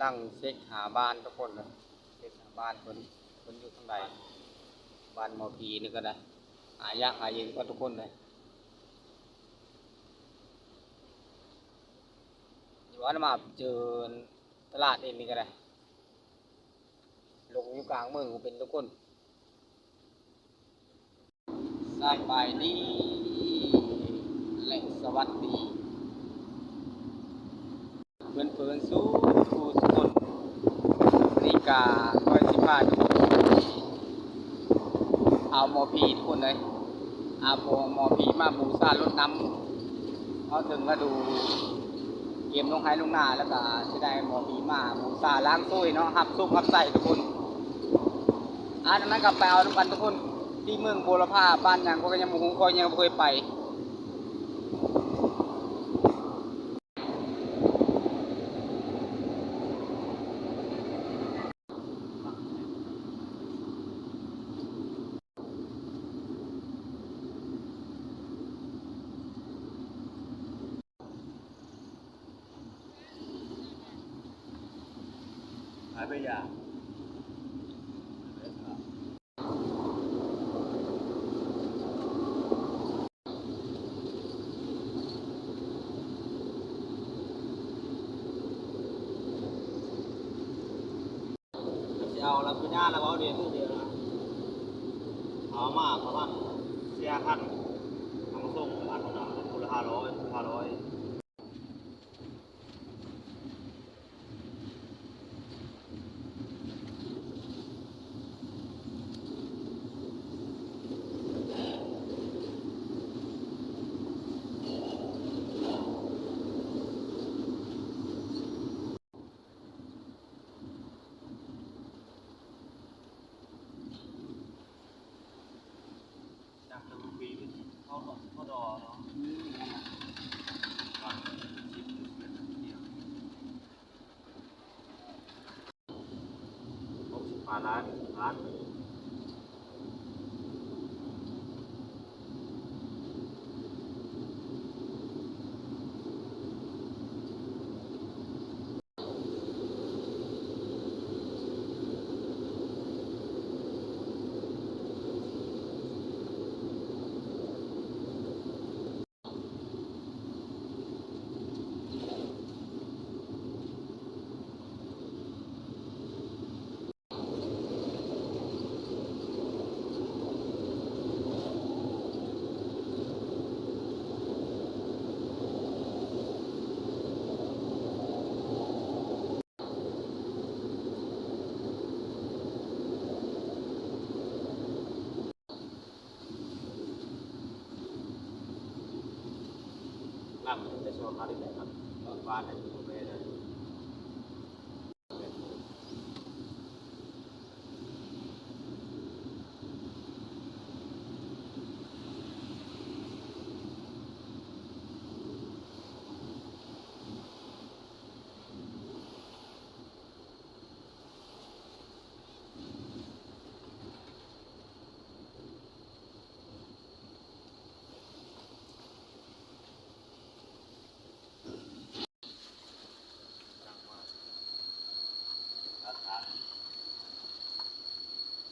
ລັງເຊັກຫາບ້ານທຸກຄົນເດີ ເຊັກຫາບ້ານເພິ່ນ ເພິ່ນຢູ່ທາງໃດ. ບ້ານໝໍຜີນີ້ກໍໄດ້ ຫາຍາກຫາເຢັນກ່ອນທຸກຄົນເດີ. ຢູ່ອັນມາເຈີຕະຫຼາດເອງນີ້ກໍໄດ້ ຫຼົງຢູ່ກາງເມືອງເປັນທຸກຄົນ. ສະບາຍດີ ແລະ ສະຫວັດດີ ເພື່ອນໆ ສູ່ທຸກຄົນ. ນີ້ກະຂ້ອຍຊິພາທຸກຄົນໄປເອົາໝໍຜີທຸກຄົນເອີຍ ເອົາໝໍຜີມາບູຊາລົດນ້ຳ. ເຮົາເຖິງລະດູກຽມລົງໄຮ່ລົງນາ ແລ້ວກະຊິໄດ້ໝໍຜີມາບູຊາລ້າງໂຕເນາະ ຮັບໂຊກຮັບໄຊທຸກຄົນ. ອັນນັ້ນກໍໄປເອົານຳກັນທຸກຄົນ ທີ່ເມືອງບົວລະພາ ບ້ານຫຍັງຂ້ອຍກໍຍັງບໍ່ຮູ້ ຂ້ອຍຍັງບໍ່ເຄີຍໄປ. ຂາຍເບຍາ. ຊິເອົາລະ ເປັນຍາລະເວົ້າເດ ມື້ດຽວນະ ເອົາມາປະມານສີ່ຫ້າຄັນ ເອົາມາສົ່ງປະມານຄົນລະຫ້າຮ້ອຍ ຄົນລະຫ້າຮ້ອຍ. ຈາກເດີມປີເຂົາ ເຂົາດອເນາະ ຫົກສິບປາຍລ້ານ ລ້ານ. ຫຼັງໄດ້ຊອນມາໄດ້ແບບນັ້ນ ເມື່ອວານນີ້ກໍໄປໄດ້.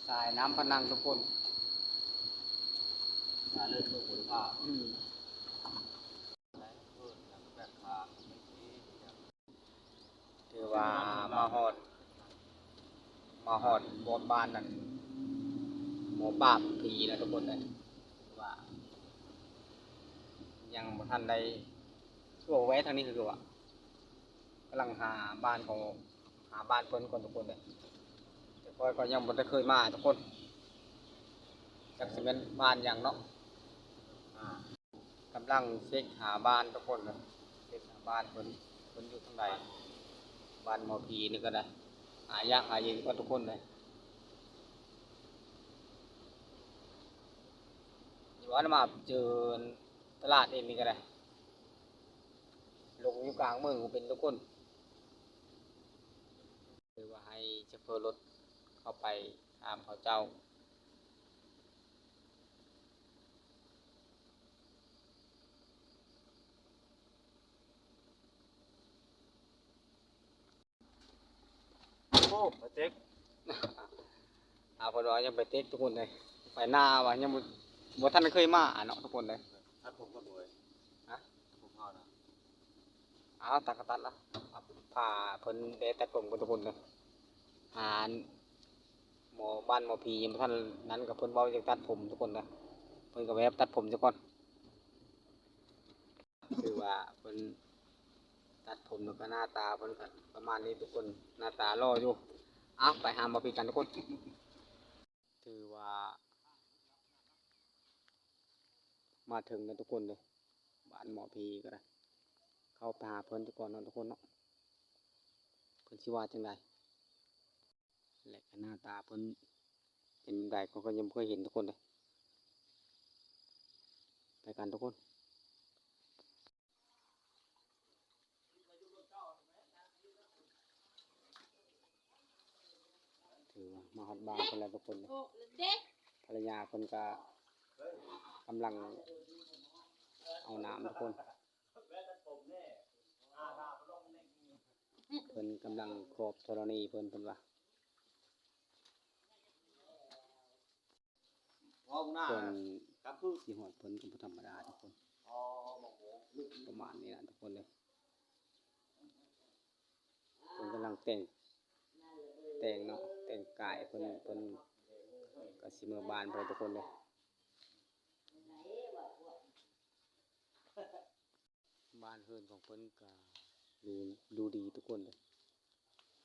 ສາຍນ້ຳພະນັງທຸກຄົນ ອືມ. ຖືວ່າມາຮອດ ມາຮອດບ່ອນບ້ານນັ້ນ ໝໍປາບຜີນະທຸກຄົນເອີຍ ຖືວ່າຍັງບໍ່ທັນໄດ້ ຄືວ່າແວະທາງນີ້ຄືວ່າ ກຳລັງຫາບ້ານເຂົາ ຫາບ້ານເພິ່ນກ່ອນທຸກຄົນເອີຍ ແຕ່ຂ້ອຍກໍຍັງບໍ່ໄດ້ເຄີຍມາທຸກຄົນ ຈັກຊິແມ່ນບ້ານຫຍັງເນາະ. ກຳລັງເຊັກຫາບ້ານທຸກຄົນເດີ ເຊັກຫາບ້ານເພິ່ນ ເພິ່ນຢູ່ທາງໃດ. ບ້ານໝໍຜີນີ້ກໍໄດ້ ຫາຍາກຫາເຢັນກ່ອນທຸກຄົນເດີ. ຢູ່ອັນມາເຈີຕະຫຼາດເອງນີ້ກໍໄດ້ ຫຼົງຢູ່ກາງເມືອງເປັນທຸກຄົນ ຫຼືວ່າໃຫ້ໂຊເຟີລົດເຂົ້າໄປຖາມເຂົາເຈົ້າ. ສ ໄປເຕັກ ອາ ເພິ່ນວ່າຍັງໄປເຕັກທຸກຄົນເອີຍ ໄປນາວ່າຍັງບໍ່ ບໍ່ທັນເຄີຍມາເນາະທຸກຄົນເອີຍ. ຕັດຜົມກ່ອນເວີຍ ຮະ ຕັດຜົມເຮົານະ. ເອົາ ຕັດກໍຕັດລະ ພາເພິ່ນໄປຕັດຜົມກ່ອນທຸກຄົນເດີ. ອັນ ໝໍ ບ້ານໝໍຜີຍັງບໍ່ທັນນັ້ນ ກໍເພິ່ນເວົ້າຢາກຕັດຜົມທຸກຄົນເດີ ເພິ່ນກໍແວະຕັດຜົມຊະກ່ອນ. ຄືວ່າເພິ່ນຕັດຜົມ ແລ້ວກໍໜ້າຕາເພິ່ນກໍປະມານນີ້ທຸກຄົນ ໜ້າຕາຫຼໍ່ຢູ່. ເອົາ ໄປຫາໝໍຜີກັນທຸກຄົນ. ຖືວ່າມາເຖິງແລ້ວທຸກຄົນເດີ ບ້ານໝໍຜີກໍໄດ້ ເຂົ້າໄປຫາເພິ່ນກ່ອນເນາະທຸກຄົນເນາະ ເພິ່ນຊິວ່າຈັ່ງໃດ ແລະ ໜ້າຕາເພິ່ນເປັນແບບໃດ ຂ້ອຍກໍຍັງບໍ່ເຄີຍເຫັນທຸກຄົນເດີ. ໄປກັນທຸກຄົນ. ຖືວ່າມາຮອດບ້ານເພິ່ນແລ້ວທຸກຄົນເດີ ພັນລະຍາເພິ່ນກະກຳລັງເອົານ້ຳທຸກຄົນ ເພິ່ນກຳລັງຂອບທໍລະນີເພິ່ນ ເພິ່ນວ່າ. ກ່ອນຊິຮອດເພິ່ນກໍບໍ່ທຳມະດາທຸກຄົນ ປະມານນີ້ລະທຸກຄົນເດີ. ເພິ່ນກຳລັງແຕ່ງ ແຕ່ງເນາະ ແຕ່ງກາຍເພິ່ນ ເພິ່ນກໍຊິເມືອບ້ານເພິ່ນທຸກຄົນເດີ. ບ້ານເຮືອນຂອງເພິ່ນກໍດູ ດູດີທຸກຄົນເດີ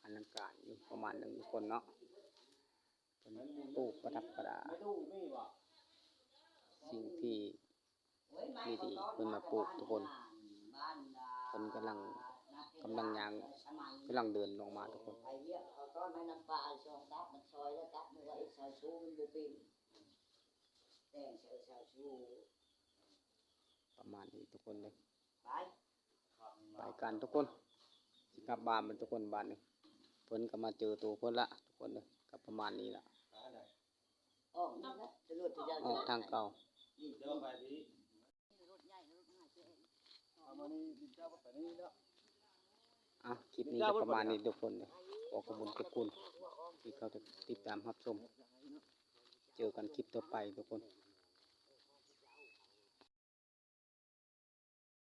ອະລັງການຢູ່ປະມານໜຶ່ງທຸກຄົນເນາະ. ເພິ່ນປູກປະດັບປະດາສິ່ງທີ່ດີໆ ເພິ່ນມາປູກທຸກຄົນ. ເພິ່ນກຳລັງ ກຳລັງຍ່າງ ກຳລັງເດີນລົງມາທຸກຄົນ. ປະມານນີ້ທຸກຄົນເດີ ໄປກັນທຸກຄົນ ຊິກັບບ້ານເພິ່ນທຸກຄົນ. ບາດນີ້ເພິ່ນກໍມາເຈີໂຕເພິ່ນລະທຸກຄົນເດີ ກໍປະມານນີ້ລະ ອອກທາງເກົ່າ. ເອົາ ຄລິບນີ້ກໍປະມານນີ້ທຸກຄົນເດີ ຂໍຂອບຄຸນຂອບຄຸນທີ່ເຂົ້າຕິດຕາມຮັບຊົມ ເຈີກັນຄລິບຕໍ່ໄປທຸກຄົນ.